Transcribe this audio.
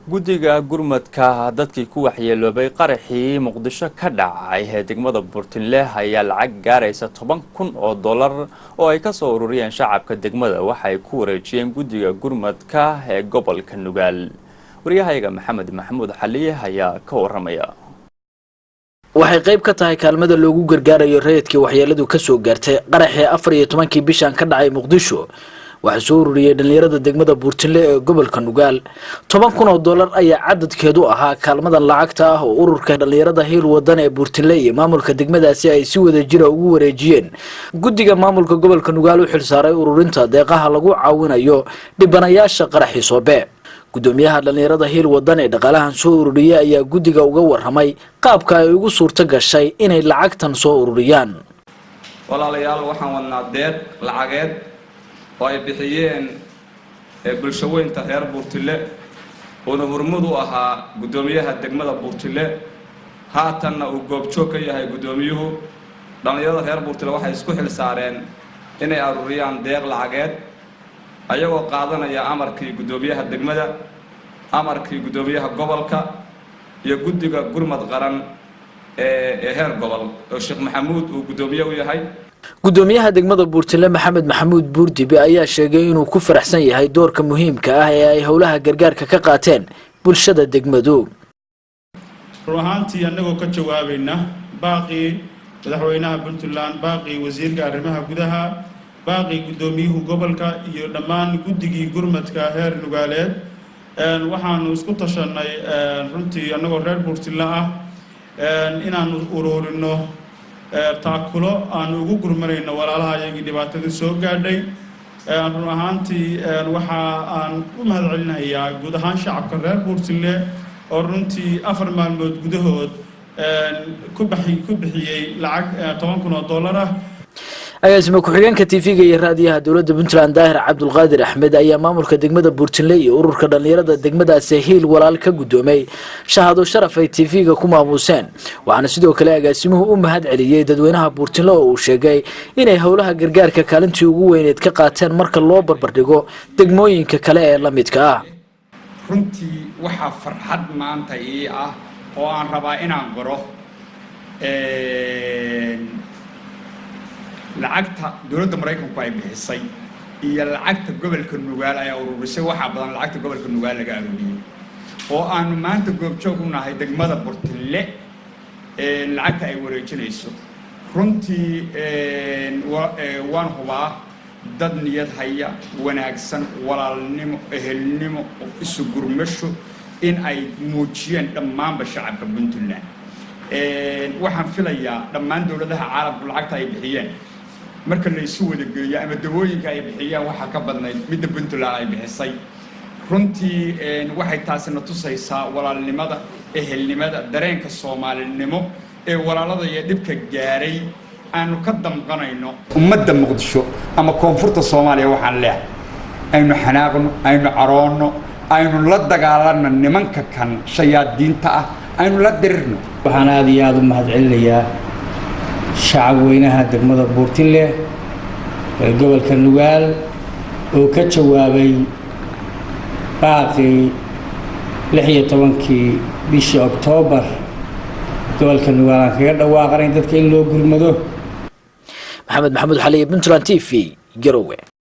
Guddiga gurmadka dadkii ku waxyeeloobay qaraxii Muqdisho ka dhacay ee degmada Burtinleh ayaa lacag gaaraysa $10,000 oo ay kasoo ururiyeen shacabka degmada waxay ku wareejiyeen guddiga gurmadka ee gobolka Nugaal. Waryahayaga Maxamed Maxamuud Xaliye ayaa ka waramaya. Waxay qayb ka tahay kaalmada loogu gargaarayo rayidkii waxyeeladu kasoo gaartay qaraxii 14-kii bishan ka dhacay Muqdisho. Waxaa soo ururiyey dhalinyarada degmada Buurtinle ee gobolka Nugaal. $10,000 ayaa cadadkeedu ahaa kaalmadan lacagta ah oo ururka dhalinyarada Hiil Wadan ee Buurtinle iyo maamulka degmadaasi ay si wada jira ugu wareejiyeen guddiga maamulka gobolka Nugaal u xilsaaray ururinta deeqaha lagu caawinayo dhibanayaasha qaraxii Soobe. Gudoomiyaha dhalinyarada Hiil Wadan ee dhaqaalahan soo ururiyey ayaa guddiga uga waramay qaabka ay ugu suurto gashay inay lacagtan soo ururiyaan. Walaalayaal, waxaan wadnaa deeq lacageed oo ay bixiyeen bulsho weynta reer Buurtile, uuna hormud u ahaa guddoomiyaha degmada Buurtile, haatanna uu goobjoog ka yahay guddoomiyuhu. Dhallinyarada reer Buurtile waxay isku xil saareen inay aruuriyaan deeq lacageed, ayagoo qaadanaya amarkii guddoomiyaha degmada, amarkii guddoomiyaha gobolka iyo guddiga gurmad qaran ee heer gobol oo Sheekh Maxamuud uu guddoomiye u yahay. Gudoomiyaha degmada Buurtinle Maxamed Maxamuud Buurdibe ayaa sheegay inuu ku faraxsan yahay doorka muhiimka ah ee ay howlaha gargaarka ka qaateen bulshada degmadu. Run ahaantii, annagoo ka jawaabayna baaqii madaxweynaha Puntland, baaqii wasiirka arrimaha gudaha, baaqii guddoomiyuhu gobolka iyo dhammaan guddigii gurmadka heer Nugaaleed, waxaanu isku tashanay runtii annagoo reer Buurtinle ah inaanu uruurino taakulo aanu ugu gurmanayno walaalaha iyagii dhibaatada soo gaadhay. Run ahaantii, waxa aan u mahad celinayaa guud ahaan shacabka reer Buurtinle oo runtii 4 maalmood gudahood ku bixiyey lacag $10,000 ah. Agaasima ku-xigeenka TV-ga iyo raadiyaha dowladda Puntland Daahir Cabdulqaadir Axmed ayaa maamulka degmada Buurtinle iyo ururka dhalinyarada degmadaasi Hiil Walaal ka guddoomay shahaado sharaf ay TV-ga ku maamuuseen. Waxaana sidoo kale agaasimuhu u mahad celiyey dadweynaha Buurtinle oo uu sheegay inay howlaha gargaarka kaalintii ugu weyneed ka qaateen marka loo barbardhigo degmooyinka kale ee la midka ah. Runtii waxaa farxad maanta ii ah oo aan rabaa inaan qoro lacagta dowladda Maraykanku ay bixisay iyo lacagta gobolka Nugaal ay ururisay. Waxaa badan lacagta gobolka Nugaal laga arooriyey oo aanu maanta goobjoog u nahay degmada Burtinle lacagta ay wareejinayso. Runtii waan hubaa dad niyad haya wanaagsan, walaalnimo, ehelnimo, isu gurmasho in ay muujiyeen dhammaanba shacabka Puntland. Waxaan filayaa dhammaan dowladaha caalamku lacagta ay bixiyeen marka la isu wada geeyo ama dawooyinka ay bixiyeen waxaa ka badnayd midda Puntland ay bixisay. Runtii waxay taasina tusaysaa walaalnimada, ehelnimada, dareenka soomaalinimo ee walaalada iyo dhibka gaaray aanu ka damqanayno. Ummadda Muqdisho ama koonfurta Soomaaliya waxaan leehay, aynu xanaaqno, aynu caroonno, aynu la dagaalanno nimanka kan shayaadiinta ah, aynu la dirirno. Waxaan aada iyo aada u mahad celinayaa shacab weynaha degmada Buurtinle ee gobolka Nugaal oo ka jawaabay baaqii 16-kii bishii Oktoobar gobolka Nugaal aan kaga dhawaaqanay dadka in loo gurmado. Maxamed Maxamuud Xaliye, Puntland TV, Garowe.